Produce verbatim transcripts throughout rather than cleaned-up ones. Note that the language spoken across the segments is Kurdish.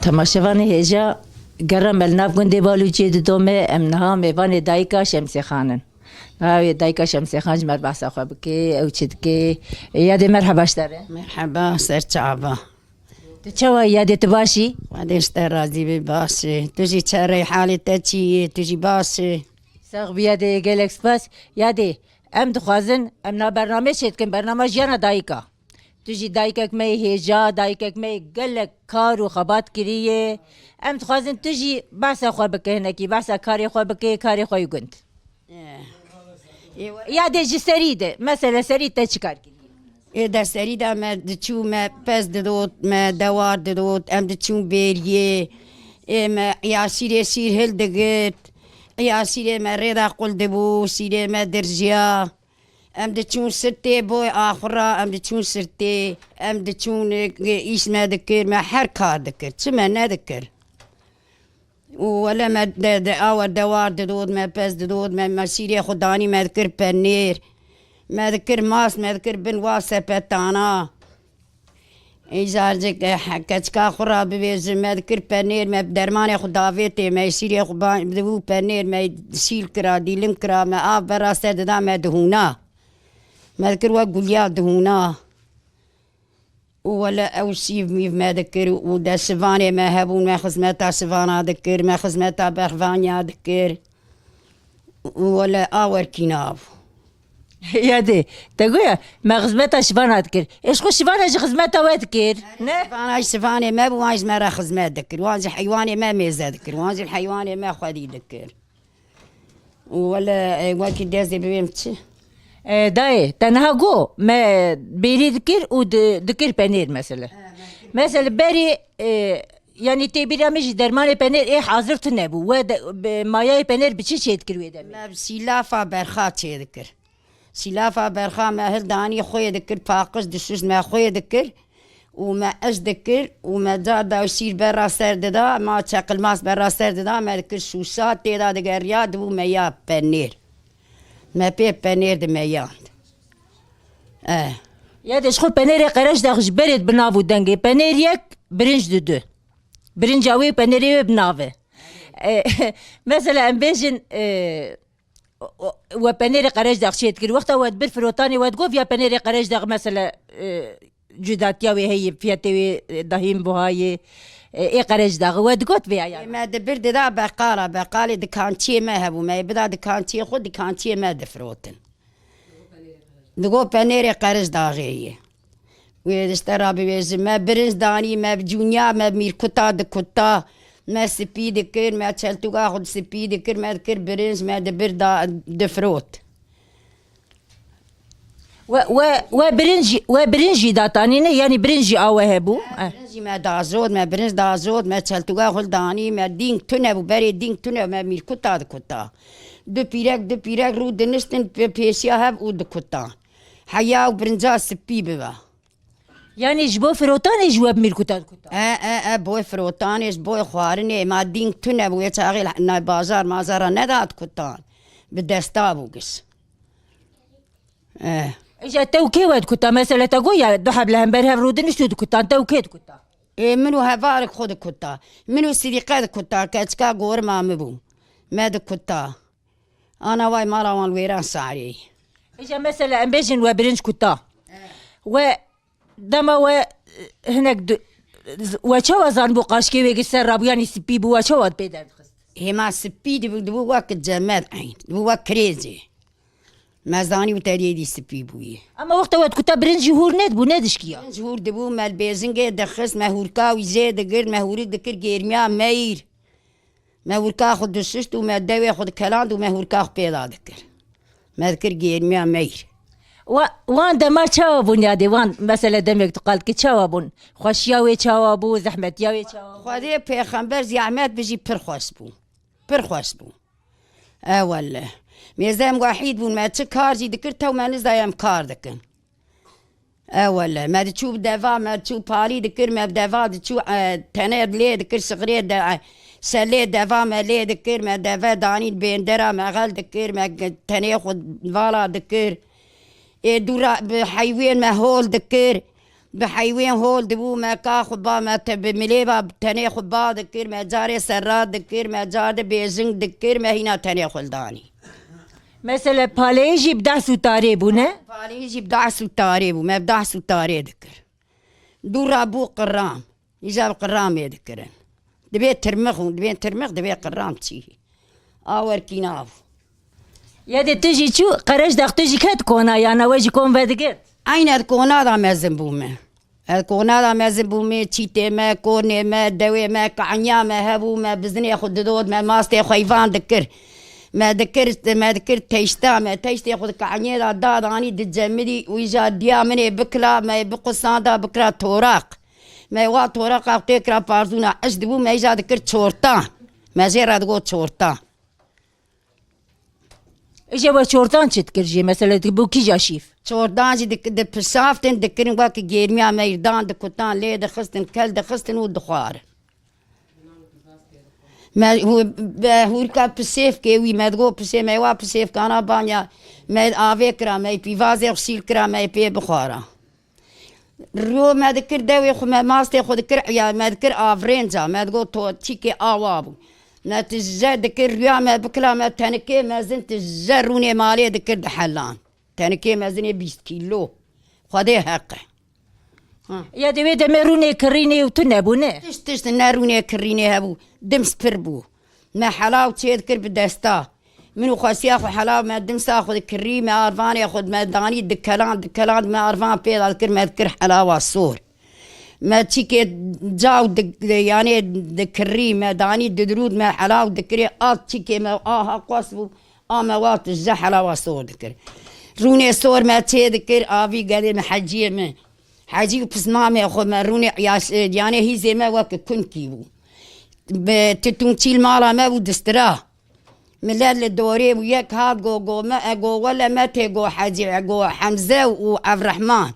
Temaşevanê hêja, gera me li nav gundê Balûciyê didome, em niha mêvanê dayika Şemsê Xan in. Niha wê dayika Şemsê Xan ji me re behsa xwe bike, ew çi dike. Yadê, merheba ji te re. Merheba, ser çava. Tu çawa yî Yadê, tu baş î? Xwedê ji te razî be, baş e. Tu jî çerey, halê te çi ye? Tu jî baş e? Sax bî Yadê, gelek spas. Yadê, em dixwazin, em na bernameyê çêdikin, bernama Jiyana Dayika. Tu jî dayikek me yê hêja, dayikek me yê gelek kar û xebat kiriye. Em dixwazin tu jî behsa xwe bike hinekî, behsa karê xwe bike, karê xwe yê gund. Eh. Ê we- Ya dê ji serî de, mesela serî te çi kar kiriye? Ê de serî de me diçû, me pez didot, me dewar didot, em diçûn bêriyê. Ê me ya şîrê şîr hildigirt. Ya şîrê me rê de qul dibû, şîrê me dirjiya. Em diçûn sirtê boy axura, em diçûn sirtê, em diçûn, e, îş me dikir, me her kar dikir. Çi me nedikir? Û wele me de, de awer dewar didot, me pez didot, me, me şîrê xwe danî, me dikir penêr. Me dikir mast, me dikir bin wa sepetana. Îcar cik, eh, keçika xwe ra bibêjim, me dikir penêr, me dermanê xwe davêtê, me şîrê xwe ba-, dibû penêr, me şîl kira, dîlim kira, me av bera ser dida, me dihûna. Me dikir wek guliya dihûna. Û wele ew şîv mîv me dikir û de şivanê me hebûn, me xizmeta şivana dikir, me xizmeta berxvaniya dikir. Wele awer kîna bû. Ya dê, te goya, me xizmeta şivana dikir. Ê ji xwe şivana jî xizmeta we dikir. Ne? Şivana jî şivanê me bû, wan ji me re xizmet dikir. Wan ji heywanê me mêze dikir. Wan ji heywanê me xwedî dikir. Wele, e, wekî dezê bibêm çi? E, dayê, te niha go, me bêrî dikir û di-, dikir penêr mesele. He, me dikir. Mesele berî, e, Yanî tê bîra min jî dermanê penêr ê hazir tune bû. We de, bi mayayê penêr bi çi çêdikir wê demê? Me bi sîlafa berxa çêdikir. Sîlafa berxa me hil danî xwê dikir, paqij dişuşt me xwê dikir û me iş dikir û me car da şîr bera ser dida, ma çeqilmas bera ser dida, me dikir şûşa, tê da digeriya, dibû meya penêr. Me pê penêr dimeyand. Eh. Ya de ji xwe penêrê qereç dax ji berê bi nav û dengê. Penêr yek, birinc di du. Birinca wê, penêrê wê bi nav e. E, mesela em bêjin, e, o, o, we penêrê qereç dax çê dikir. Wexta we dibir firotanê we digot ya penêrê qereç dax mesela, e, cudatiya wê heye, fiyatê wê, e, dahîn buha ye, e, ê qereç daxi. We digot vê ya? E, me dibir dida beqala, beqalê dikançiyê me hebû. Me yê bida dikançiyê xwe, dikançiyê me difirotin. Digot penêrê qeric daxê ye. Wê dişte ra bibêjim, me birinc danî, me bi cûniya, me bi mîrkuta dikuta, me spî dikir, me çeltûka xwe spî dikir, me dikir birinc, me dibir da, difirot. We, we, we birinc, we birinc jî datanîne, yanî birinc jî a we hebû? Eh. Birinc jî me dazot, me birinc dazot, me çeltûka xwe danî, me dîng tune bû, berê dîng tune, me mîrkuta dikuta. Du pîrek, du pîrek rû diniştin pê-, pêşiya hev û dikutan. Heya û birinca spî bibe. Yanî ji bo firotanê ji we bi mîrkuta dikutan? E, e, e, boy firotanê, ji boy xwarinê, ma dîng tune bû, wê çaxê li, na bajar, mazara nedat kutan. Bi desta bû giş. E. Îja te û kê we dikuta? Mesela te got ya du heb li hember hev rû dinişt û dikutan, te û kê dikuta? Ê, min û hevalek xwe dikuta. Min û Sidîqe dikuta, keçika gorima min bû. Me dikuta. Ana way mala wan wêran sarê. Îja mesela em bêjin we birinc kuta. We dema we, eh, hinek du-, we çawa zanibû qaşkê wê gi ser rabû, yanî spî bû, we çawa pê derdixist? Hêma spî dibû, dibû wek cemed eyn. Dibû wek kirêzê. Me zanî û teriyê dî spî bûyî. Ama wexta we dikuta birinc jî hûr nedibû, nedişkiya? Birinc hûr dibû, me li bêzingê dixist, me hûrka wî jê digirt, me hûrik dikir gêrmiya meyr. Me hûrka xwe dişişt û me dewê xwe dikeland û me hûrka xwe pêda dikir. Me dikir gêrmiya meyr. Wa-, wan dema çawa bûn yadê? Wan mesele demek tu qal dikî çawa bûn? Xweşiya wê çawa bû? Zehmetiya wê çawa bû? Xwedê pêxember zehmet bijî pir xweş bû. Pir xweş bû. E wele. Mêze em wehîd bûn, me çi kar jî dikir, tew me nizdayê em kar dikin. E wele, me diçû bi deva, me diçû palî dikir, me bi deva diçû, e, tenê lê dikir, şixirê de, e, şelê deva me lê dikir, me deve danî bêndera me xel dikir, me ge-, tenê xwe vala dikir. Ê dû re bi heywên me hol dikir. Bi heywên hol dibû, me ka xwe ba, me te bi milê ba, tenê xwe ba dikir, me carê serra dikir, me car de bêjing dikir, me hîna tenê xwe li danî. Mesela paleyê jî bi dehs û tarê bû, ne? Paleyê jî bi dehs û tarê bû, me bi dehs û tarê dikir. Dû re bû qiram. Îja bi qiramê dikirin. Dibê tirmix û dibên tirmix, dibê qiram çî. Awerkî nav. Ya de tu jî çû, qereç dax tu jî ket kona, yana we jî kon vedigirt? Eyne di kona da mezin bûme. Ez kona da mezin bûme, çîtê me, konê me, dewê me, kaniya me hebû, me bizinê xwe didot, me mastê xweyvan dikir. Me dikir, me dikir teşta, me teştê xwe di kaniyê da dadanî dicemidî û îja diya min ê bikila, me ê biqusanda bikira toraq. Me wa toraq tê kira parzûna iş dibû, me îja dikir çortan. Me jê re digot çortan. Îje we çortan çi dikir jî? Mesela dibû kîja şîf? Çortan jî dik-, dipişaftin, dikirin wek gêrmiya meydan, dikutan lê dixistin, kel dixistin û dixwarin. Me hû-, be hûrka pisêvkê wî, me digot pisê, me wa pisêvkana banya, me avê kira, me pîvazê xwe şîl kira, me pê bixwara. Riyo me dikir dewê xwe, me mastê xwe dikir, ya me dikir avrenca, me digot to çîkê awa bû. Me tije dikir, riya me bikila, me tenikê mezin tije rûnê malê dikir dihelan. Tenikê mezinê bîst kîlo. Xwedê heq e. Ha. Ya di wê demê rûnê kirînê û tu nebû, ne? Tişt, tişt, ne rûnê kirînê hebû. Dims pir bû. Me helaw çê dikir bi desta. Min û xwesiya xwe helaw me dimsa xwe dikirî, me arvanê xwe me danî dikelan, dikelan me arvan pê da dikir, me dikir helawa sor. Me çîkê caw dik-, yanê dikirî, me danî didirûd, me helaw dikirê, a çîkê me aha qos bû. A me wa tije helawa sor dikir. Rûnê sor me çê dikir, avî gelê me heciyê me. Hecî û pismamê xwe me rûnê yaş-, yanê hîzê me wek kunkî bû. Bi titûnçîl mala me bû distira. Milet li dorê bû, yek hat go, go me, e go wele me tê go hecî, e go Hemze û Evrehman.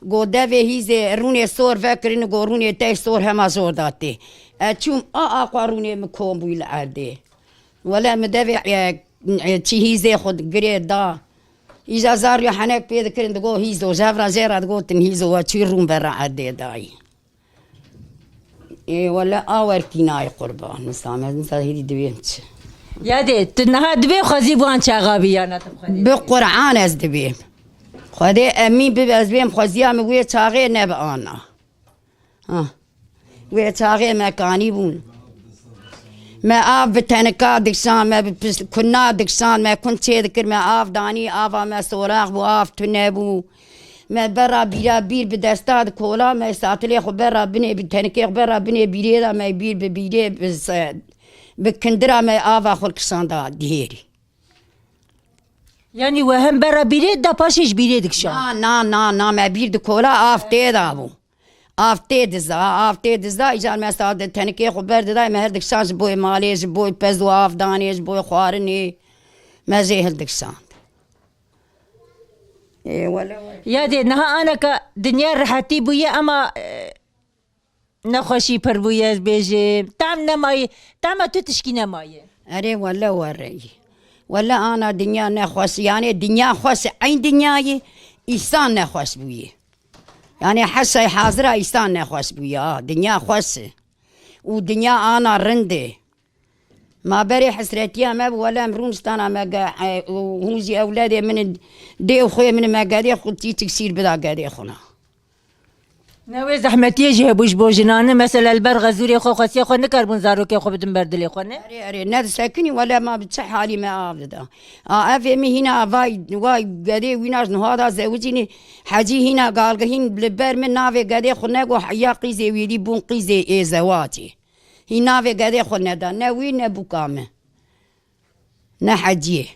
Go devê hîzê rûnê sor vekirin, go rûnê tey sor hema jor da tê. E çûm a, a xwe rûnê min kom bûyî li erdê. Wele min devê, e, e, çi hîzê xwe girê da. Îja zaryo henek pê dikirin, digo hîzo. Jevra jê re digotin hîzo, we çû rûn vera erdê dayî. Ê, wele awerkî nayê qurban. Nisa me, nisa hêdî divêm çi. Ya dê, tu niha divê xwezî bi wan çaxa bî ya ne tu xwedê? Bi Qur'an ez divêm. Xwedê emîn bibe ez bêm xweziya min wê çaxê ne bi ana. Ha. Wê çaxê me kanî bûn. Me av bi tenika dikşan, me bi pis-, kuna dikşan, me kun çê dikir, me av danî, ava me sorax bû, av tune bû. Me berra bîra bîr bi desta di kola, me satilê xwe berra binê, bi tenikê xwe berra binê bîrê de, me bîr bi bîrê, bi se-, bi kindira me ava xwe kişanda dihêrî. Yanî we hem berra bîrê da paşê ji bîrê dikişan? Na, na, na, na, me bîr di kola av tê da bû. Av tê diza, av tê diza, îcar me sa di tenikê xwe ber diday, me her dikişan ji boy malê, ji boy pez û avdanê, ji boy xwarinê, me jê hildikişand. Ê, wele, wele. Ya dê, niha aneka dinya rehetî bûye, ama, e, nexweşî pir bûye, ez bêjim. Tam nemayê, tama tu tişkî nemayê. Erê, wele, were. Wele, ana dinya nexweş, yanê dinya xweş, eyn dinyayê, îsan nexweş bûye. Yanê heşay hazira îsan nexweş bûye, ha, dinya xweş e. Û dinya ana rind e. Ma berê hesretiya me bi wele em rûniştana me ge-, e, û hûn jî ewledê min in, dê û xwê min in, me gedê xwe çîçik şîr bida gedê xwe na. Ne wê zehmetiyê jî hebû ji bo jinan e, mesela li ber xezûrê xwe, xwestiya xwe nikaribûn zarokê xwe bidin ber dilê xwe, ne? Erê, erê, ne disekinî wele ma bi çi halî me av dida. A, evê min hîna vay, vay gedê wîna ji niha da zewicînî, hecî hîna galgihîn li ber min navê gedê xwe nego heya qîzê wîrî bûn qîzê ê zewacê. Hî navê gedê xwe neda, ne wî ne bûka min. Ne heciyê.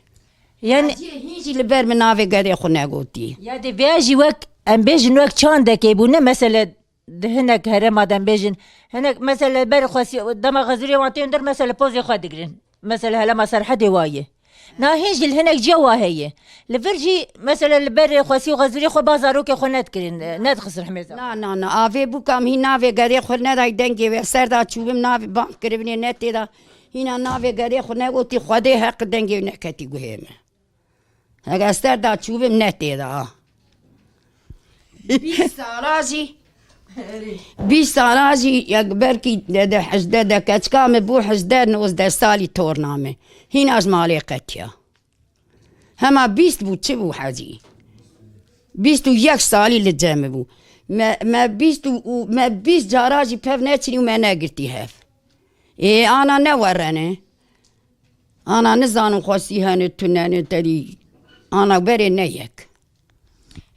Yanî heciyê hîn jî li ber min navê gedê xwe negotî. Ya dê vêya jî wek, em bêjin wek çandekê bû, ne mesele di hinek herêma de em bêjin, hinek mesele ber xwesî, dema xezûrê wan tên der mesele pozê xwe digirin. Mesele helema Serhedê wa ye. Na hîn jî li hinek ciya wa heye. Li vir jî mesela li ber xwesî û xezûrê xwe ba zarokê xwe nedikirin, nedixistin himêza. Na, na, na. Avê bûka min hîn navê gedê xwe nedayî dengê wê. Ser da çûbim navê bang kiribinê ne tê da. Hîna navê gedê xwe negotî, Xwedê heq dengê wê neketî guhê min. Heke ser da çûbim ne tê da. Bîst sala jî, bîst sala jî yek belkî de, de hejdeh de keçika min bû, hejdeh nozdeh salî torna min. Hîna ji malê qetiya. Hema bîst bû, çi bû hecî? Bîst û yek salî li cem min bû. Me, me bîst û, û me bîst cara jî pev neçinî û me negirtî hev. Ê, ana ne werene. Ana nizanin xwestî hene, tune ne, terî. Ana berê ne yek.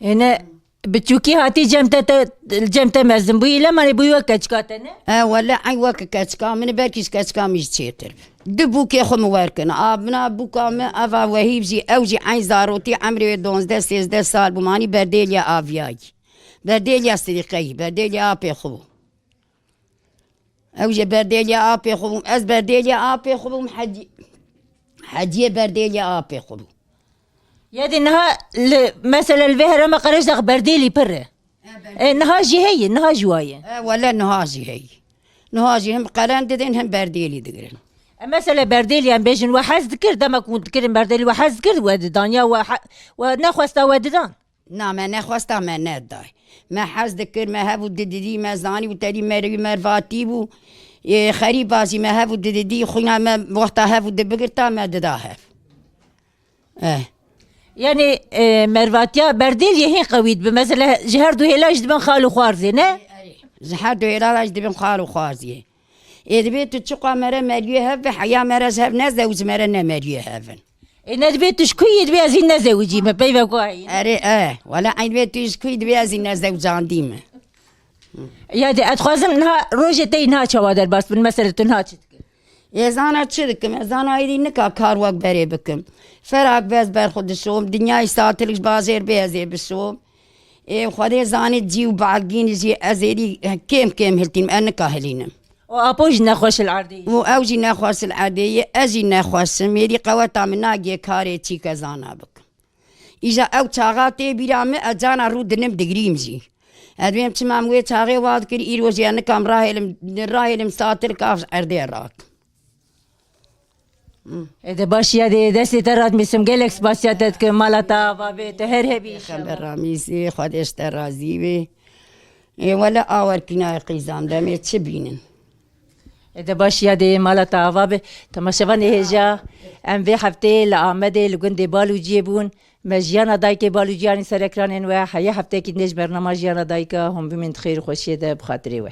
Ê, ne, biçûkî hatî cem te, te, cem te mezin bûyî, lê manê bûyî wek keçika te ne? E, wele eyn wek keçika min, belkî ji keçika min jî çêtir bi. Du bûkê xwe min wer kin. A, bina bûka min, eva Wehîb jî, ew jî eyn zarotî, emrê wê donzdeh sêzdeh sal bû, manî berdêliya aviyayî. Berdêliya Sidîqeyî, berdêliya apê xwe bû. Ew jê berdêliya apê xwe bûm. Ez berdêliya apê xwe bûm, Hecî-, Heciyê berdêliya apê xwe bû. Ya dê niha li, mesela li vê herêma Qerejdax berdêlî pir e. E, berdêlî. E, niha jî heye, niha jî wa ye. E, wele niha jî heye. Niha jî him qelen didin, him berdêlî digirin. E, mesela berdêlî em bêjin we hez dikir, dema ku hûn dikirin berdêlî we hez dikir, we didan ya we he-, we nexwesta we didan. Na, me nexwesta me neday. Me hez dikir, me hev û dididî, me zanî û terî merivî mervatî bû. Ê, xerîba jî me hev û dididî, xwîna me wexta hev û dibigirta me dida hev. Eh. Yani, e, mervatiya berdêliyê hê qewî dibe. Mesela ji her du hêla jî dibin xal û xwarzê, ne? Ji her du hêla jî dibin xal û xwarzê. Ê, dibê tu çiqa mere meriyê hev be, heya mere ji hev nezewicî, mere ne meriyê hev in. Ê, ne dibê tu ji ku yî dibê ez hîn nezewicî me, peyvek wayî. Erê, e, wele eyn dibê tu ji ku yî dibê ez hîn nezewicandî me. Ya de, ez dixwazim niha rojê te yî niha çawa derbas bin, mesela tu niha çi dikî? Ê, zana çi dikim, ez zana êdî nika kar wek berê bikim. Ferak bez ber xwe dişom, dinyayê satilik ji bajêr bê ez ê bişom. Ê, Xwedê zanî cî û bagîn jî ez êdî kêm kêm hiltînim, ez nika hilînim. Û apo jî nexweş li erdê ye. Û ew jî nexweş li erdê ye, ez jî nexweş im. Êdî qeweta min nagê karê çîke zana bikim. Îja ew çaxa tê bîra min, ez cana rû dinim digrîm jî. Ez dibêm çima min wê çaxê wa dikir, îro jî ez nikam rahêlim, rahêlim satir kav ji erdê rakim. Ê de baş ya de destê te rat misim, gelek spasiya te dikim, mala te ava be, tu her hebî inşallah. Pêxember ramîzê, Xwedê ji te razî be. Ê wele awerkîna qîzan demê çi bînin. Ê de baş ya de mala te ava be. Temaşevanê hêja, em vê hefteyê li Amedê li gundê Balûciyê bûn. Me jiyana dayikê Balûciyanî ser ekranên we, heye heftekî din ji bernama Jiyana Dayika, hûn bimîn di xêr û xweşiyê de bi xatirê we.